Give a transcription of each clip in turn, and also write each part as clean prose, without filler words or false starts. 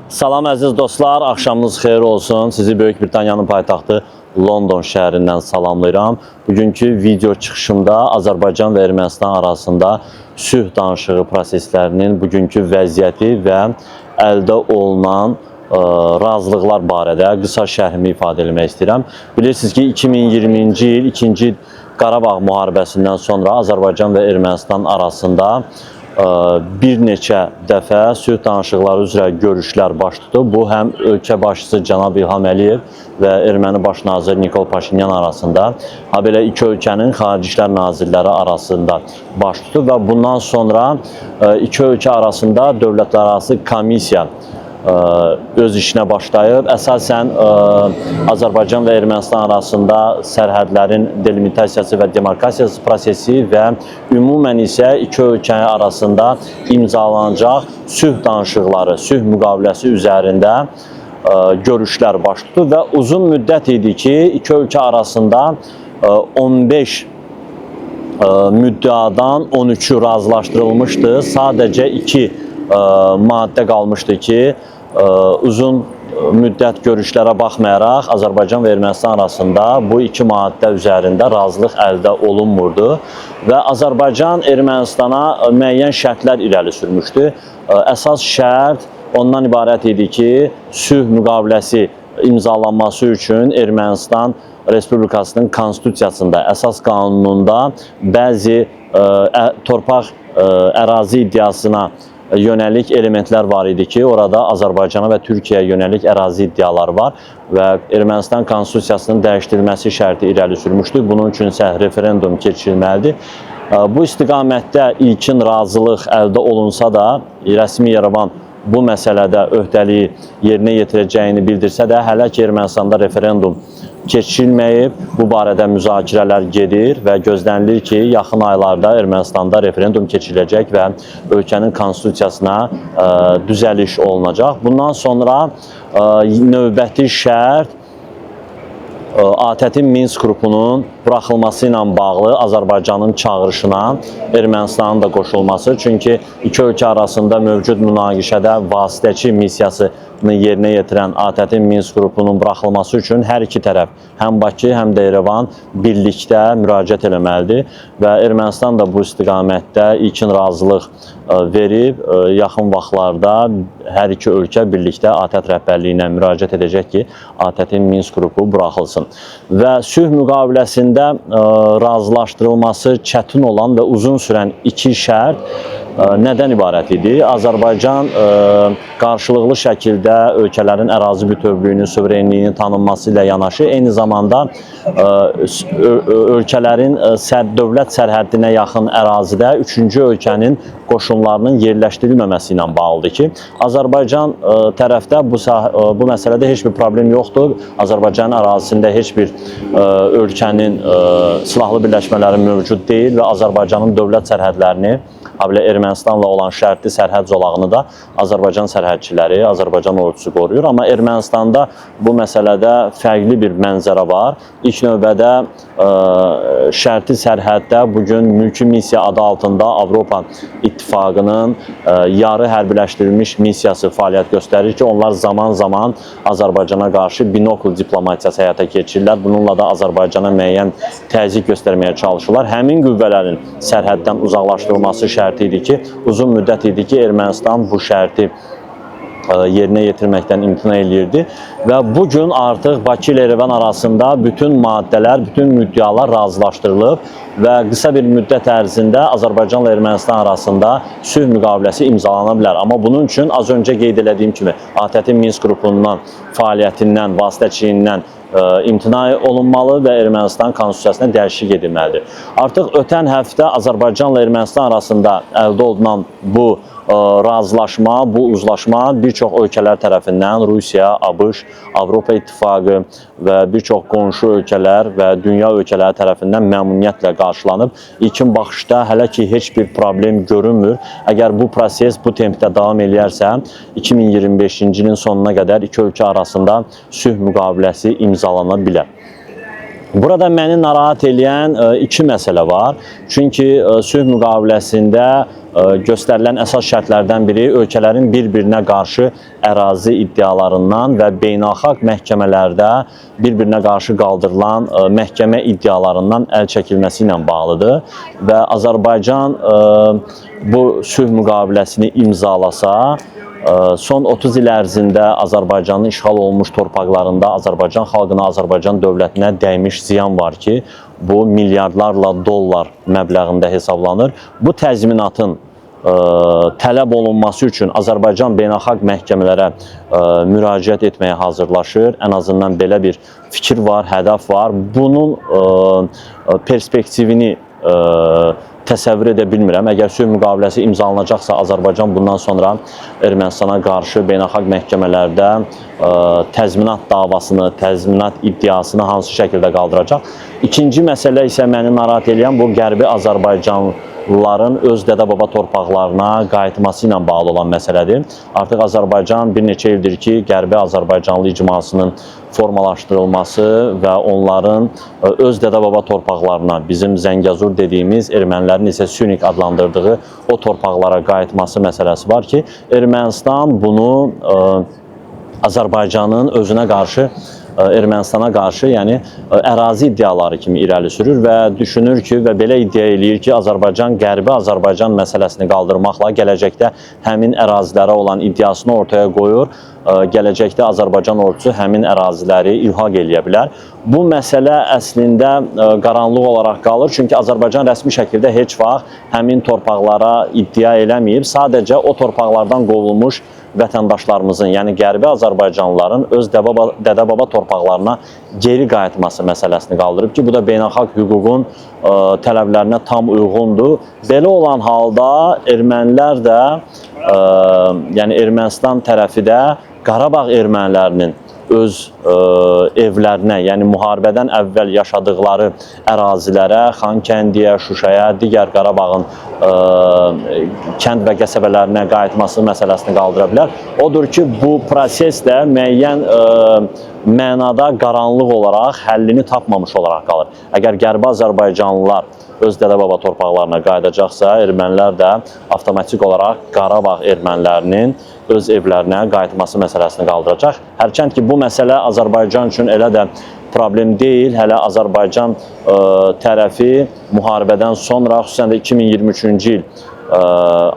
Salam əziz dostlar, axşamınız xeyir olsun. Sizi Böyük Britaniyanın paytaxtı London şəhərindən salamlayıram. Bugünkü video çıxışımda Azərbaycan və Ermənistan arasında sülh danışığı proseslərinin bugünkü vəziyyəti və əldə olunan razılıqlar barədə qısa şərhimi ifadə etmək istəyirəm. Bilirsiniz ki, 2020-ci il 2-ci Qarabağ müharibəsindən sonra Azərbaycan və Ermənistan arasında bir neçə dəfə sülh danışıqları üzrə görüşlər baş tutub. Bu həm ölkə başçısı cənab İlham Əliyev və erməni baş naziri Nikol Paşinyan arasında, ha belə iki ölkənin xarici işlər nazirləri arasında baş tutub və bundan sonra iki ölkə arasında dövlətlərarası komissiya öz işinə başlayıb. Əsasən Azərbaycan və Ermənistan arasında sərhədlərin delimitasiyası və demarkasiyası prosesi və ümumən isə iki ölkə arasında imzalanacaq sülh danışıqları, sülh müqaviləsi üzərində görüşlər baş tutdu və uzun müddət idi ki, iki ölkə arasında 15 müddəadan 13-ü razılaşdırılmışdı. Sadəcə 2 maddə qalmışdı ki, uzun müddət görüşlərə baxmayaraq Azərbaycan və Ermənistan arasında bu iki maddə üzərində razılıq əldə olunmurdu və Azərbaycan Ermənistana müəyyən şərtlər irəli sürmüşdü. Əsas şərt ondan ibarət idi ki, sülh müqaviləsi imzalanması üçün Ermənistan Respublikasının konstitusiyasında, əsas qanununda bəzi torpaq ərazi iddiasına yönəlik elementlər var idi ki, orada Azərbaycana və Türkiyəyə yönəlik ərazi iddiaları var və Ermənistan konstitusiyasının dəyişdirilməsi şərti irəli sürmüşdü. Bunun üçün isə referendum keçirilməlidir. Bu istiqamətdə ilkin razılıq əldə olunsa da, rəsmi Yerevan bu məsələdə öhdəliyi yerinə yetirəcəyini bildirsə də, hələ ki Ermənistanda referendum keçirilməyib, bu barədə müzakirələr gedir və gözlənilir ki, yaxın aylarda Ermənistanda referendum keçiriləcək və ölkənin konstitusiyasına düzəliş olunacaq. Bundan sonra növbəti şərt ATƏT-in Minsk qrupunun buraxılması ilə bağlı Azərbaycanın çağırışına Ermənistanın da qoşulması. Çünki iki ölkə arasında mövcud münaqişədə vasitəçi missiyasını yerinə yetirən ATƏT-in Minsk qrupunun buraxılması üçün hər iki tərəf, həm Bakı, həm də Yerevan birlikdə müraciət eləməlidir və Ermənistan da bu istiqamətdə ilkin razılıq verib, yaxın vaxtlarda hər iki ölkə birlikdə ATƏT rəhbərliyinə müraciət edəcək ki, ATƏT-in Minsk qrupu buraxılsın. Və sülh müqaviləsində razılaşdırılması çətin olan və uzun sürən iki şərt nədən ibarət idi? Azərbaycan qarşılıqlı şəkildə ölkələrin ərazi bütövlüyünün, suverenliyinin tanınması ilə yanaşı, eyni zamanda ölkələrin dövlət sərhəddinə yaxın ərazidə üçüncü ölkənin qoşunlarının yerləşdirilməməsi ilə bağlıdır ki, Azərbaycan tərəfdə bu məsələdə heç bir problem yoxdur. Azərbaycanın ərazisində heç bir ölkənin silahlı birləşmələri mövcud deyil və Azərbaycanın dövlət sərhədlərini, habelə Ermənistanla olan şərtli sərhəd zolağını da Azərbaycan sərhədçiləri, Azərbaycan ordusu qoruyur. Amma Ermənistanda bu məsələdə fərqli bir mənzərə var. İlk növbədə şərti sərhəddə bugün mülki missiya adı altında Avropa İttifaqının yarı hərbiləşdirilmiş missiyası fəaliyyət göstərir ki, onlar zaman-zaman Azərbaycana qarşı binokl diplomatiyası həyata keçirirlər. Bununla da Azərbaycana müəyyən təzyiq göstərməyə çalışırlar. Həmin qüvvələrin sərhəddən uzaqlaşdırılması şərti idi ki, uzun müddət idi ki, Ermənistan bu şərti yerinə yetirməkdən imtina eləyirdi və bu gün artıq Bakı ilə Yerevan arasında bütün maddələr, bütün müddəalar razılaşdırılıb və qısa bir müddət ərzində Azərbaycanla Ermənistan arasında sülh müqaviləsi imzalana bilər. Amma bunun üçün az öncə qeyd elədiyim kimi ATƏT-in Minsk qrupundan, fəaliyyətindən, vasitəçiliyindən imtina olunmalı və Ermənistan konstitusiyasına dəyişiklik edilməlidir. Artıq ötən həftə Azərbaycanla Ermənistan arasında əldə olunan bu razılaşma, bu uzlaşma bir çox ölkələr tərəfindən Rusiya, ABŞ, Avropa İttifaqı və bir çox qonşu ölkələr və dünya ölkələri tərəfindən məmnuniyyətlə qarşılanıb. İlkin baxışda hələ ki heç bir problem görünmür. Əgər bu proses bu tempdə davam eləyərsə, 2025-ci ilin sonuna qədər iki ölkə arasında sülh müqaviləsi imzalana bilər. Burada məni narahat eləyən iki məsələ var. Çünki sülh müqaviləsində göstərilən əsas şərtlərdən biri ölkələrin bir-birinə qarşı ərazi iddialarından və beynəlxalq məhkəmələrdə bir-birinə qarşı qaldırılan məhkəmə iddialarından əl çəkilməsi ilə bağlıdır. Və Azərbaycan bu sülh müqaviləsini imzalasa, son 30 il ərzində Azərbaycanın işğal olunmuş torpaqlarında Azərbaycan xalqına, Azərbaycan dövlətinə dəymiş ziyan var ki, bu milyardlarla dollar məbləğində hesablanır. Bu təzminatın tələb olunması üçün Azərbaycan beynəlxalq məhkəmələrə müraciət etməyə hazırlaşır. Ən azından belə bir fikir var, hədəf var. Bunun perspektivini təsəvvür edə bilmirəm. Əgər sülh müqaviləsi imzalanacaqsa, Azərbaycan bundan sonra Ermənistana qarşı beynəlxalq məhkəmələrdə təzminat davasını, təzminat iddiasını hansı şəkildə qaldıracaq? İkinci məsələ isə məni narahat eləyən bu Qərbi Azərbaycanlıların öz dədə-baba torpaqlarına qayıtması ilə bağlı olan məsələdir. Artıq Azərbaycan bir neçə ildir ki, Qərbi Azərbaycanlı icmasının formalaşdırılması və onların öz dədə-baba torpaqlarına, bizim Zəngəzur dediyimiz, ermənilərin isə Sünik adlandırdığı o torpaqlara qayıtması məsələsi var ki, Ermənistan bunu Azərbaycanın özünə qarşı, Ermənistana qarşı, yəni ərazi iddiaları kimi irəli sürür və düşünür ki, və belə iddia eləyir ki, Azərbaycan Qərbi Azərbaycan məsələsini qaldırmaqla gələcəkdə həmin ərazilərə olan iddiasını ortaya qoyur. Gələcəkdə Azərbaycan ordusu həmin əraziləri ilhaq eləyə bilər. Bu məsələ əslində qaranlıq olaraq qalır, çünki Azərbaycan rəsmi şəkildə heç vaxt həmin torpaqlara iddia eləməyib. Sadəcə o torpaqlardan qovulmuş vətəndaşlarımızın, yəni Qərbi Azərbaycanlıların öz dədə-baba torpaqlarına geri qayıtması məsələsini qaldırıb ki, bu da beynəlxalq hüququn tələblərinə tam uyğundur. Belə olan halda ermənilər də, yəni Ermənistan tərəfi də Qarabağ ermənilərinin öz evlərinə, yəni müharibədən əvvəl yaşadıqları ərazilərə, Xankəndiyə, Şuşaya, digər Qarabağın kənd və qəsəbələrinə qayıtması məsələsini qaldıra bilər. Odur ki, bu proses də müəyyən mənada qaranlıq olaraq həllini tapmamış olaraq qalır. Əgər Qərbi Azərbaycanlılar öz dədə-baba torpaqlarına qayıdacaqsa, ermənilər də avtomatik olaraq Qarabağ ermənilərinin öz evlərinə qayıtması məsələsini qaldıracaq. Hərçənd ki, bu məsələ Azərbaycan üçün elə də problem deyil. Hələ Azərbaycan tərəfi müharibədən sonra, xüsusən də 2023-cü il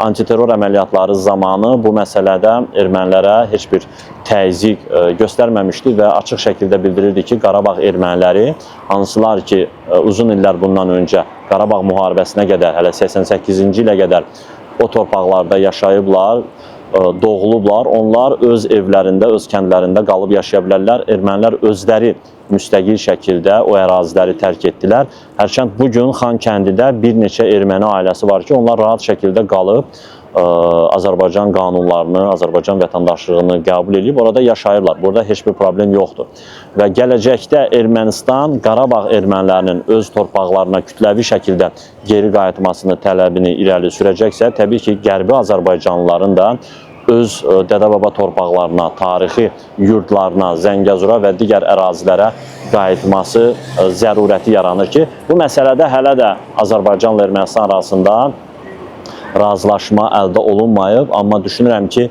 antiterror əməliyyatları zamanı bu məsələdə ermənilərə heç bir təzyiq göstərməmişdi və açıq şəkildə bildirirdi ki, Qarabağ erməniləri, hansılar ki, uzun illər bundan öncə Qarabağ müharibəsinə qədər, hələ 88-ci ilə qədər o torpaqlarda yaşayıblar, doğulublar, onlar öz evlərində, öz kəndlərində qalıb yaşaya bilərlər. Ermənilər özləri müstəqil şəkildə o əraziləri tərk etdilər. Hərçənd bugün Xankəndidə bir neçə erməni ailəsi var ki, onlar rahat şəkildə qalıb Azərbaycan qanunlarını, Azərbaycan vətəndaşlığını qəbul edib orada yaşayırlar. Burada heç bir problem yoxdur. Və gələcəkdə Ermənistan Qarabağ ermənilərinin öz torpaqlarına kütləvi şəkildə geri qayıtmasını tələbini irəli sürəcəksə, təbii ki, Qərbi Azərbaycanlıların da öz dədə-baba torpaqlarına, tarixi yurdlarına, Zəngəzura və digər ərazilərə qayıtması zərurəti yaranır ki, bu məsələdə hələ də Azərbaycanla Ermənistan arasında razılaşma əldə olunmayıb, amma düşünürəm ki,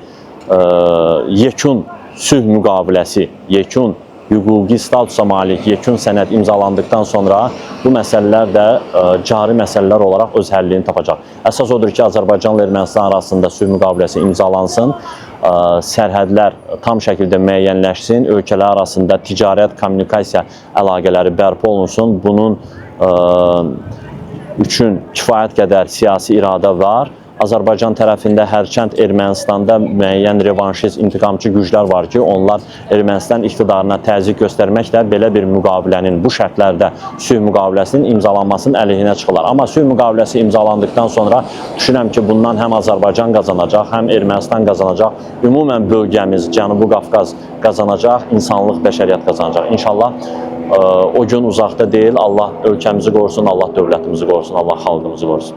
yekun sülh müqaviləsi, yekun hüquqi statusa malik yekun sənəd imzalandıqdan sonra bu məsələlər də cari məsələlər olaraq öz həllini tapacaq. Əsas odur ki, Azərbaycanla Ermənistan arasında sülh müqaviləsi imzalansın, sərhədlər tam şəkildə müəyyənləşsin, ölkələr arasında ticarət, kommunikasiya əlaqələri bərpa olunsun. Bunun üçün kifayət qədər siyasi iradə var. Azərbaycan tərəfində hərçənd Ermənistanda müəyyən revanşist, intiqamçı güclər var ki, onlar Ermənistan iqtidarına təzyiq göstərməklə belə bir müqavilənin, bu şərtlərdə sülh müqaviləsinin imzalanmasının əleyhinə çıxırlar. Amma sülh müqaviləsi imzalandıqdan sonra düşünürəm ki, bundan həm Azərbaycan qazanacaq, həm Ermənistan qazanacaq, ümumən bölgəmiz, Cənubi Qafqaz qazanacaq, insanlıq, bəşəriyyət qazanacaq. İnşallah o gün uzaqda deyil. Allah ölkəmizi qorusun, Allah dövlətimizi qorusun, Allah xalqımızı qorusun.